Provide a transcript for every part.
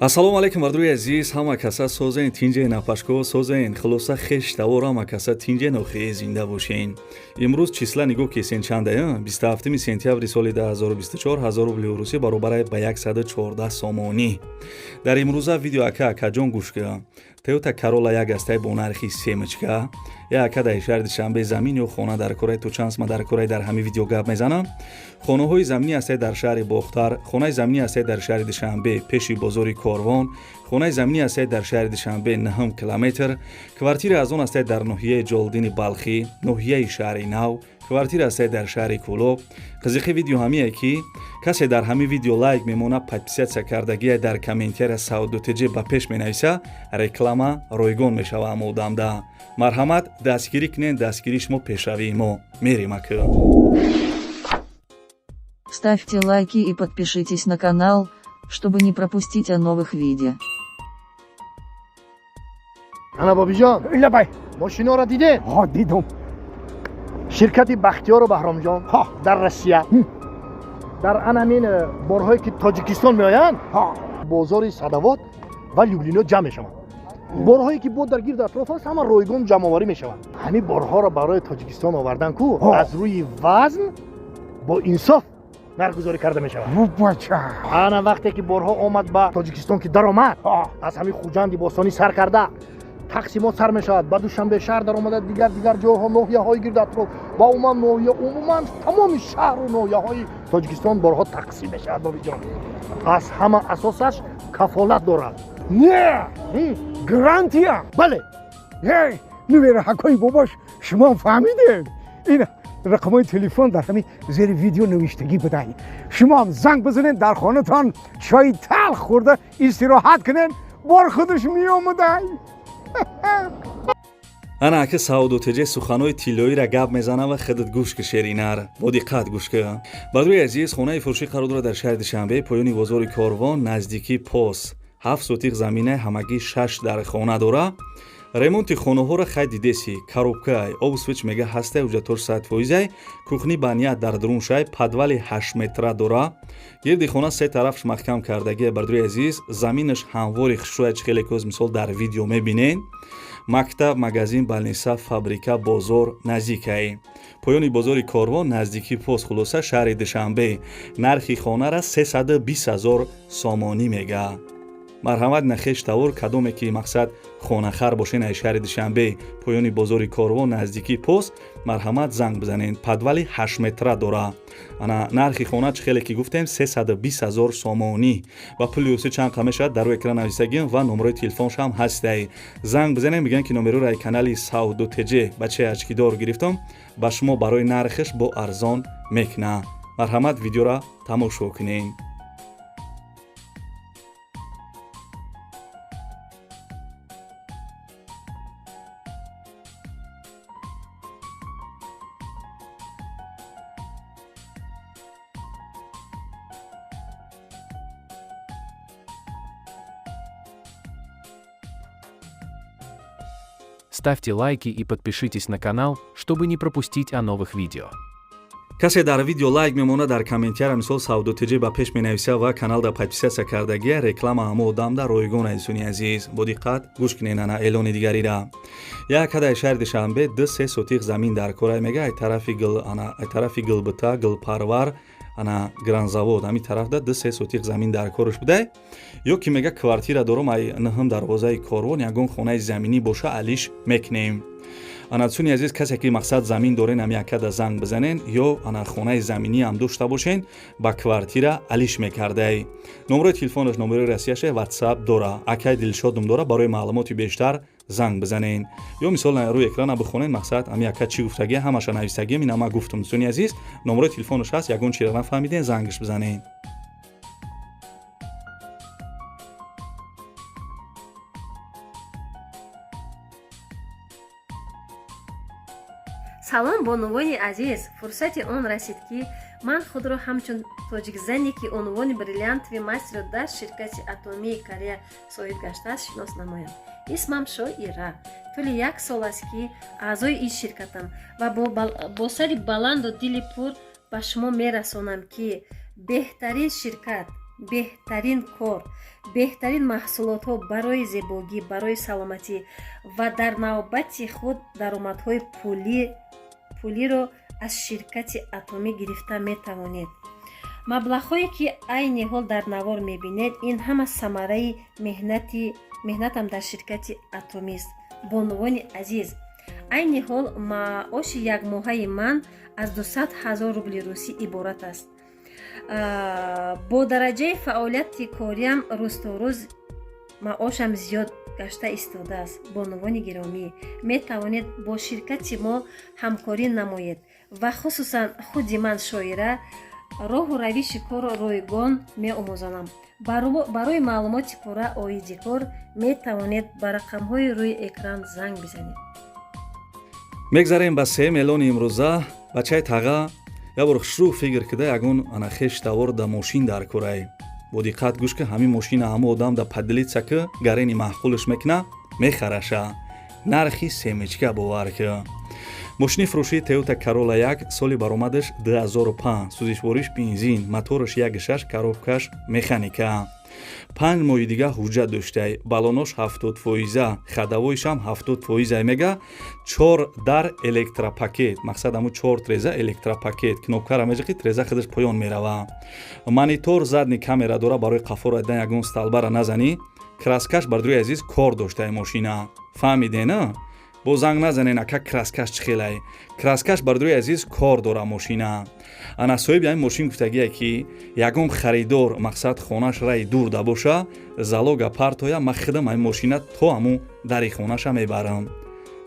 Ассалому алайкум, бардури азиз, ҳама каса созен, тинҷе, напашко созен. Хулоса, хеш тавор, ҳама каса тинҷе, нохие, зинда бошен. Имрӯз числа нигоҳ кесен чанда? 27 сентябри соли 2024. 1000 рубли русӣ баробар ба 114 сомонӣ. Дар имрӯза видео, ака, акаҷон, гӯш ка. Тойота Карола як астай бо нархи семечка. Я ака дар шаҳри Душанбе замин ё хона дар кораи, то чанд сма дар кораи, дар ҳамин видео гап мезанам. Хонаҳои заминӣ астай дар шаҳри Бохтар, хонаи заминӣ астай дар шаҳри Душанбе, пеши бозори Корвон, хонаи заминӣ астай дар шаҳри Душанбе, 9 километр, квартира аз он астай дар ноҳияи Ҷолдини Балхӣ, ноҳияи Шаҳри Нав, квартира астай дар шаҳри Кӯлоб. Қизиқи видео ҳамие, ки касе дар ҳамин видео лайк мемона, подписаться кардагия, дар комментария савдотеҷе ба пеш менависа, реклама ройгон мешава. Ама одамда марҳамат, дастгирӣ кунен, дастгирии шумо пешравии мо. Мерем, ака. Ставьте лайки и подпишитесь на канал, чтобы не пропустить о новых видео. Ана, Бобиҷон. Лабай. Мошиноро дидем. Ҳо, дидум. Ширкати Бахтиёру Баҳромҷон дар Россия дар анамин борҳое, ки Тоҷикистон меоянд, бозори Садовод ва Люблино ҷамъ мешаванд. Борҳое, ки бо дар гирду атроф аст, ҳама ройгон ҷамъоварӣ мешаванд. Ҳамин борҳоро барои Тоҷикистон овардан ку аз рӯи вазн бо инсоф нархгузорӣ карда мешавад. Бача. Ана, вақте ки борҳо омад ба Тоҷикистон, ки даромад, аз ҳамин Хуҷанди бостонӣ сар карда тақсимот сар мешавад, ба Душанбе шаҳр даромада, дигар дигар ҷойҳо, ноҳияҳои гирду атроф ва умуман ноҳия, умуман тамоми шаҳру ноҳияҳои Тоҷикистон борҳо тақсим мешавад. Бобиҷон, аз ҳама асосаш кафолат дорад. Не, гарантия. Бале. Эй, нувераҳакои бобош, шумо фаҳмидед, ин рақамҳои телефон дар ҳамин зери видео навиштагӣ будай. Шумоам занг бизанед, дар хонатон чои талх хӯрда истироҳат кунед, бор худаш меомадай. Ана, ака, Саодотеҷе суханҳои тиллоиро гап мезанам ва худат гӯш ки, шеринар, бо диққат гӯш ки. Бардуи азиз, хонаи фурӯшӣ қарор дорад дар шаҳри Душанбе, поёни бозори Корвон, наздикии пос. 7 сотих замина, ҳамагӣ шаш дар хона дора. Ремонти хонаҳоро хай дидеси, коробкай, обу свет мега ҳастай, ҳуҷҷатҳош 100%-ай, кухни баният дар дуруншай, подвали 8 метра дора. Гирди хона се тарафш маҳкам кардагия. Бардуи азиз, заминаш ҳамвори хушрӯя, чӣ хеле ки мисол дар видео мебинед. Мактаб, магазин, больница, фабрика, бозор наздикай, поёни бозори Корвон, наздикии пост. Хулоса, шаҳри Душанбе. Нархи хонара 320 ҳазор сомонӣ мега. Марҳамат, нахеш тавор, кадоме ки мақсад хонахар бошен, ай шаҳри Душанбе, поёни бозори Корвон, наздикии пост, марҳамат, занг бизанед. Подвали 8 метра дора. Ана, нархи хона, чӣ хеле ки гуфтем, 320 ҳазор сомонӣ. Ба пули русӣ чанд қа мешавад, дар рӯи экран нависагим ва номерои телефоншам ҳастай. Занг бизанем, бигӯем, ки номероро ай канали Савду Теҷе бачаи очкидор гирифтам, ба шумо барои нархаш бо арзон мекуна. Марҳамат, видеоро тамошо кунед. Ставьте лайки и подпишитесь на канал, чтобы не пропустить о новых видео. Касе дар видео лайк мемона, дар комментария мисол Савдотеҷе ба пеш менависа ва каналда подписаться кардагия, реклама ҳамо одамда ройгон. Азизони азиз, бо диққат гӯш кунед. Ана, эълони дигарира. Як ҳадаи шаҳри Душанбе 2-3 сотих замин дар корай мега, ай тарафи гил, ана, ай тарафи Гилбита, Гилпарвар, ана, Гранзавод, ҳамин тарафда 2-3 сотих замин дар кораш будай. Ё ки мега, квартира дорум ай наҳум дарвозаи Корвон, ягон хонаи заминӣ боша, алиш мекунем. Ана, дӯстони азиз, касе ки мақсад замин дорен, ами акада занг бизанен, ё ана, хонаи заминӣ ҳам дошта бошен, ба квартира алиш мекардай. Номерои телефонаш номерои Россияше, Ватсап дора, акай Дилшод ном дора. Барои маълумоти бештар занг бизанен ё мисол рӯи экрана бихонен. Мақсад, ами ака чӣ гуфтагия, ҳамаша нависагием. Ина, ма гуфтум, дӯстони азиз, номерои телефонаш ҳаст, ягон чиро нафаҳмиден, зангаш бизанен. Салом, бонувони азиз! Фурсати он расид, ки ман худро ҳамчун тоҷикзане, ки унвони бриллиантовый мастерро дар ширкати Атомии Корея соҳиб гаштааст, шинос намоям. Исмам Шоира. Тӯли як сол аст, ки аъзои ин ширкатам ва бо сари баланду дили пур ба шумо мерасонам, ки беҳтарин ширкат, Беҳтарин кор, беҳтарин маҳсулотҳо барои зебогӣ, барои саломатӣ ва дар навбати худ даромадҳои пулиро аз ширкати Атомӣ гирифта метавонед. Маблағҳое, ки айни ҳол дар навор мебинед, ин ҳама самараи меҳнатам дар ширкати Атомист. Бонувони азиз, айни ҳол маоши якмоҳаи ман аз 200 ҳазор рубли русӣ иборат аст. Бо дараҷаи фаъолияти кориам рӯз то рӯз маошам зиёд гашта истодааст. Бонувони гиромӣ, метавонед бо ширкати мо ҳамкорӣ намоед ва хусусан худи ман, Шоира, роҳу равиши корро ройгон меомӯзонам. Барои маълумоти пурра оиди кор метавонед ба рақамҳои рӯи экран занг бизанед. Мегзарем ба сеюм эълони имрӯза. Бачаи таға, як бор хушрӯ фикр кида, ягон ана хеш тавор да мошин дар курай. Бо диққат гӯш ки, ҳамин мошина ҳамо одам да поделиться ки, гарени маъқулш мекуна, мехараша. Нархи семечка, бовар ки. Мошини фурӯшии Toyota Corolla 1, соли баромадаш 2005, сӯзишвориш бензин, мотораш 1,6, коробкаш механика. 5 моҳи дига ҳуҷҷат доштай, баллонош 70 фоиза, ходовойшам 70 фоиза мега, чор дар электропакет, мақсад ҳаму чор треза электропакет, кнопкара меҷиқи, треза худаш поён мерава. Монитор, задний камера дора, барои қафоро дидан, ягон столбара назанӣ. Краскаш, бардури азиз, кор доштай мошина, фаҳмидена? Бо занг назанен, ака, краскаш чӣ хелай? Краскаш, бардури азиз, кор дора мошина. Ана соҳиби ҳамин мошин гуфтагие, ки ягон харидор, мақсад, хонаш раи дур да боша, залога партоя, ма худам ҳамин мошина то ҳамун дари хонаша мебарам.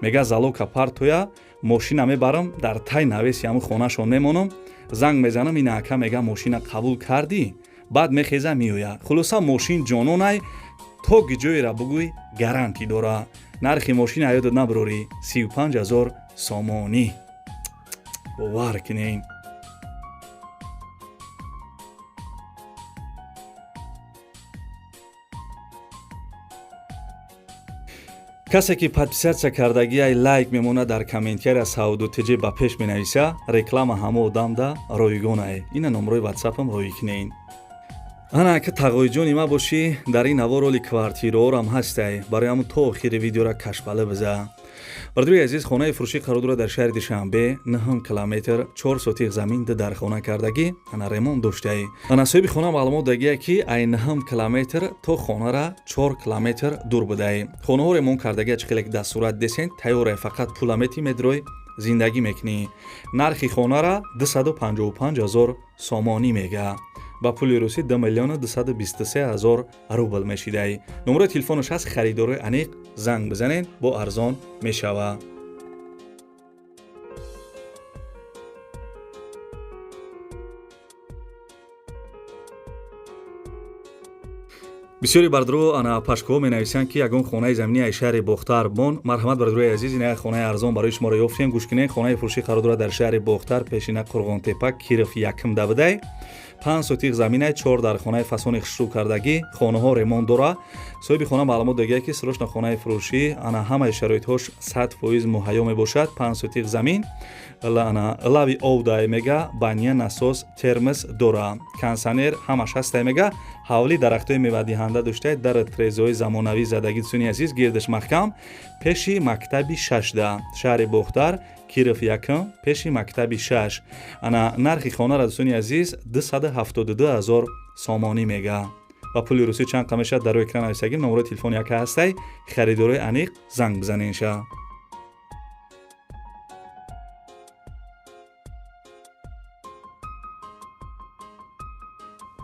Мега, залога партоя, мошина мебарам, дар тай навеси ҳамун хонашон мемонам, занг мезанам, ина ака, мега, мошина қабул кардӣ? Баъд мехеза, меоя. Хулоса, мошин ҷононай, то гиҷоера бугӯй, гарантӣ дора. Нархи мошина ёдат набурорӣ, 35 000 сомонӣ, бовар кунем. Касе ки подписаться кардагиай, лайк мемонад, дар комментария Сауду ТЖ ба пеш менависа, реклама ҳамо одамда ройгонае. Ина номрои ватсапам роӣ кунен. Ана ака, тағоиҷони ма бошӣ, дар ин навор роли квартираорам ҳастай, барои ҳамун то охири видеора кашбала биза. Бардури азиз, хонаи фурӯшӣ қарор дорад дар шаҳри Душанбе, 9 километр, 4 сотих замин, ду дар хона кардагӣ, ана ремонт доштаи. Ана соҳиби хона маълумот дагия, ки ай 9 километр то хонара 4 километр дур будаи. Хонаҳо ремонт кардагия, чӣ хеле ки дар сурат десен, тайёре, фақат пула мети, медрой, зиндагӣ мекунӣ. Нархи хонара 255 ҳазор сомонӣ мега, ба пули русӣ 2 миллиону 223 ҳазор рубл мешидай. Номерои телефонаш ҳаст, харидорои аниқ занг бизанед, бо арзон мешава. Бисёри бардро, ана пашкоҳо менависанд, ки ягон хонаи заминӣ ай шаҳри Бохтар бон. Марҳамат, бардрои азиз, ин як хонаи арзон барои шуморо ёфтем, гӯш кунед. Хонаи фурӯшӣ қарор дорад дар шаҳри Бохтар, пешина Қурғонтепа, Киров якм давидай, 5 сотих заминай, чор дар хонаи фасони хушрӯ кардагӣ, хонаҳо ремонт дора. Соҳиби хона маълумот дагия, ки срочно хонаи фурӯшӣ, ана ҳамаи шароитҳош 100% муҳайё мебошад. 5 сотих замин, ана лави овдай мега, баня, насос, термос дора, кондитсионер ҳамаш ҳастай мега. Ҳавли дарахтҳои мевадиҳанда доштай, дар трезои замонавӣ задагӣ. Дӯстони азиз, гирдаш маҳкам, пеши мактаби шашда, шаҳри Бохтар, Киров якм, пеши мактаби шаш. Ана нархи хонара, дӯстони азиз, 272 ҳазор сомонӣ мега, ба пули русӣ чанд қа мешавад, дар рӯи экран нависагим. Номерои телефони яка ҳастай, харидорои аниқ занг бизаненша.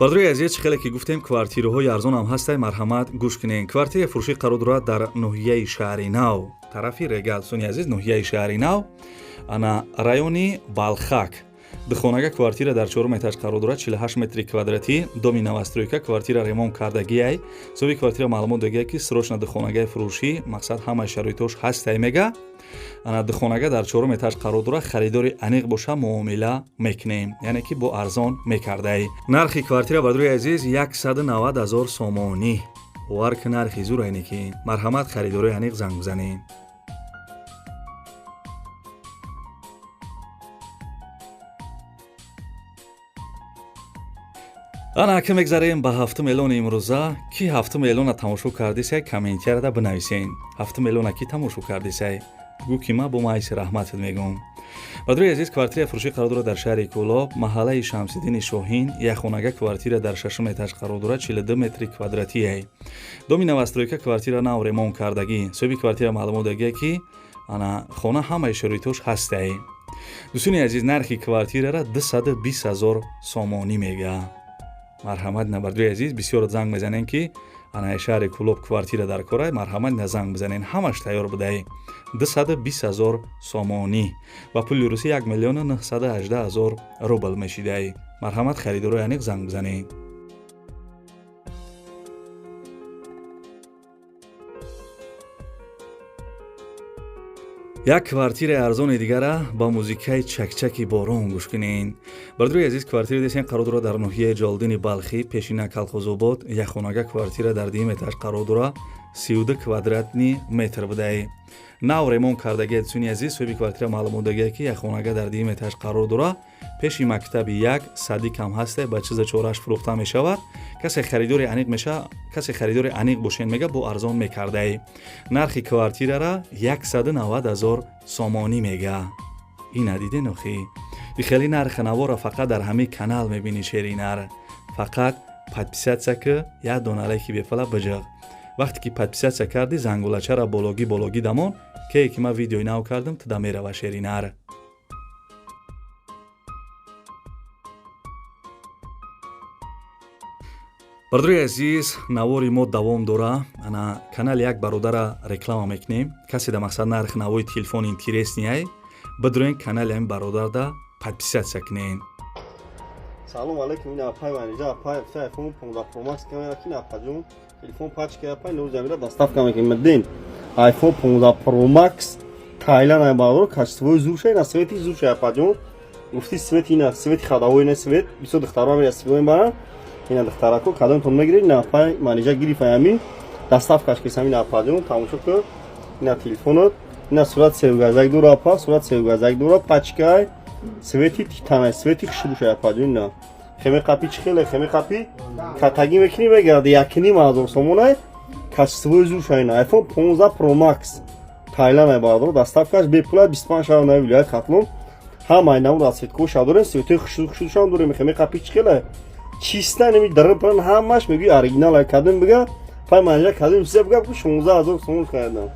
Бардорои азиз, чӣ хеле ки гуфтем, квартираҳои арзон ҳам ҳастай, марҳамат, гӯш кунед. Квартираи фурӯшӣ қарор дорад дар ноҳияи Шаҳри Нав, тарафи Регал. Дӯстони азиз, ноҳияи Шаҳри Нав, ана райони Балхак, духонага квартира дар чорум этаж қарор дорад, 48 метри квадратӣ, доми новостройка, квартира ремонт кардагиай. Соҳиби квартира маълумот дагия, ки срочно духонагаи фурӯшӣ, мақсад, ҳамаи шароитҳош ҳастай мега. Ана духонага дар чорум этаж қарор дорад, харидори аниқ боша, муомила мекунем, яъне ки бо арзон мекардай. Нархи квартира, бардорои азиз, 190 ҳазор сомонӣ. Бовар ки, нархи зур айне ки. Марҳамат, харидорои аниқ занг бизанед. Ана ака, мегзарем ба ҳафтум эълони имрӯза. Ки ҳафтум эълона тамошо кардисай, комментарияда бинависен. Ҳафтум эълона ки тамошо кардисай, гӯ ки ма бо майси раҳматат мегӯм. Бародари азиз, квартира фурӯшӣ қарор дорад дар шаҳри Кӯлоб, маҳаллаи Шамсиддини Шоҳин. Якхонага квартира дар шашум этаж қарор дорад, 42 метри квадратияй. Доми новостройка, квартира нав ремонт кардагӣ. Соҳиби квартира маълумот дагия, ки ана хона ҳамаи шароитош ҳастай. Дӯстони азиз, нархи квартирара 220 ҳазор сомонӣ мега. Марҳамат, на, бародари азиз, бисёр занг мезанем, ки ана шаҳри Кӯлоб квартира дар корай. Марҳамат, на, занг бизанен, ҳамаш тайёр будай. 220 ҳазор сомонӣ ба пули русӣ 1 миллиону 918 ҳазор рубл мешидай. Марҳамат, харидорои аниқ занг бизанед. Як квартираи арзони дигара ба музикаи чакчаки борон гӯш кунед. Бародари азиз, квартира десен қарор дорад дар ноҳияи Ҷолдини Балхӣ, пешина Калхозобод. Якхонага квартира дар дуюм этаж қарор дорад, 32 квадратный метр будай, нав ремонт кардагия. Дӯстони азиз, соҳиби квартира маълумот дагия, ки якхонага дар дуюм этаж қарор дорад, пеши мактаби як садикам ҳасте, ба чиза чораш фурӯхта мешавад. Касе харидори аниқ меша, касе харидори аниқ бошен, мега, бо арзон мекардай. Нархи квартирара 190 ҳазор сомонӣ мега. Ина диден охи, и хеле нархи навора фақат дар ҳамин канал мебинӣ, шери нар. Фақат подписаться ки, як дона лайки бепала биҷиқ. Вақте ки подписаться кардӣ, зангулачара бологӣ бологӣ дамон, кее ки ман видеои нав кардам, туда мерава, шери нар. Бародари азиз, навори мо давом дора. Ана канали як бародара реклама мекунем. Касе да мақсад нархи навои телефон интересный, бидроен канали ҳамин бародарда подписаться кунен. Салом алейкум, ин апай манижа, апай iPhone 15 Pro Max камера ки напаҷон телефон пачка, апай нӯ замира доставка мекунем. Дин iPhone 15 Pro Max Тайланд ай, бародар, качествои зур на свети зур шай, апаҷон. Гуфти свет ина свет ходовой, ина свет бисёр духтаро ҳам истифода мебаранд. Ина духтарако, кадомтон мегиред, ина апай манижа гириф, ами доставкаш кисам. Ина апаҷон, тамошо кун, ина телефонот, ина сурат севгазак дора, апа, сурат севгазак дора, пачкай свети титанай, свети хушбушай, апаҷон. Ина хеме қапи чӣ хеле хеме қапи катагӣ мекунӣ, мегарди 1,5 ҳазор сомонай, качествои зур ина iPhone 15 Pro Max Тайланд ай, бародаро, доставкаш бепула, 25 шаҳр нави вилоят Хатлон. Ҳамаи намуд расцветкоша дорем, светои хушрӯшам дорем. Хеме қапи чӣ хеле чиста, неми дарпан ҳамаш мегӯи оригинал ай. Кадом бига пай манҷа, кадом чиза бига, 16 000 сомон харидам,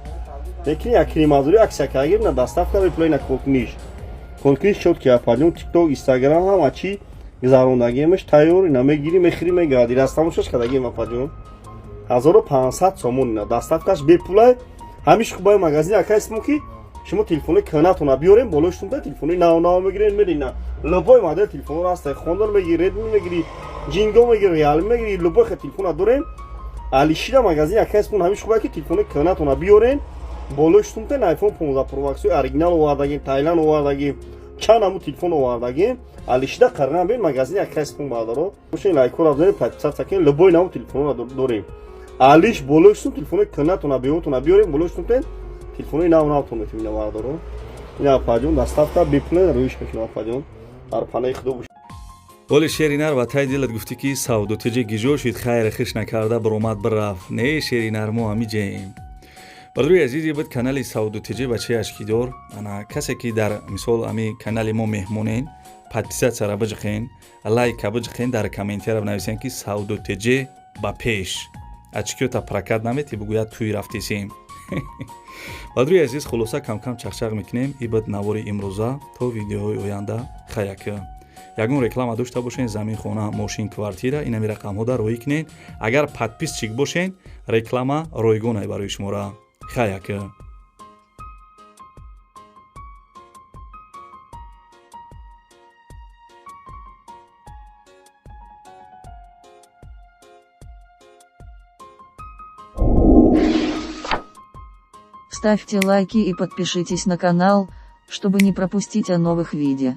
лекин 1,5 ҳазори аксия кардагим. На доставка бепула, ина конкниш конкниш чёткий, апаҷон, тикток, инстаграм ҳама чӣ гузарондагиемаш тайёр. Ина мегирӣ, мехӯрӣ, мегарди, растамошаш кардагием, апаҷон, 1500 сомон, ина доставкаш бепулай. Ҳамиш хубаи магазин ака исмо, ки шумо телефони кӯҳнатона биёрем, болои та телефони нав нав мегирем, медина любой модел телефонро ҳаста, Хонор мегири, Редми мегири, Ҷинго мегири, Реалми мегири, любой хе телефона дорем. Алишира магазин ака исмон ҳамиш хубае, ки телефони кӯҳнатона биёрем, болои тен iPhone 15 Pro Max оригинал овардагим, Тайланд овардагим, чанд ҳамун телефон овардагим. Алишида қарнам бин магазин ака исмон, бародаро, бошен, лайкора бизанед, подписаться кунед. Любой намун телефонро дорем. Алиш болои сум телефони кӯҳнатона беотона биёрем, болои сум тен телефони нав навтон метавонем. Ина бародаро, ина апаҷон, доставка бепула рӯиш мекунам, апаҷон, дар панаи худо бош. Оли, шери нар, ва тай дилат гуфтӣ, ки савдотиҷи гиҷо шид, хайр хиш накарда баромад бирафт. Не, шери нар, мо ҳамиҷаем. Бародари азизи, буд канали савдотиҷи бачаи ашкидор. Ана касе ки дар мисол ами канали мо меҳмонен, подписатьсяра биҷиқен, лайка биҷиқен, дар комментария бинависен, ки савдотиҷи ба пеш. Ачкиёта прокат намети, бугӯяд туй рафтисем. Бародари азиз, хулоса, камкам чақчақ мекунем. И буд навори имрӯза. То видеоҳои оянда, хаяка. Ягон реклама дошта бошен, замин, хона, мошин, квартира, инами рақамҳо роҳӣ кунед. Агар подписчик бошен, реклама ройгонай барои шумора. Хаяка. Ставьте лайки и подпишитесь на канал, чтобы не пропустить о новых видео.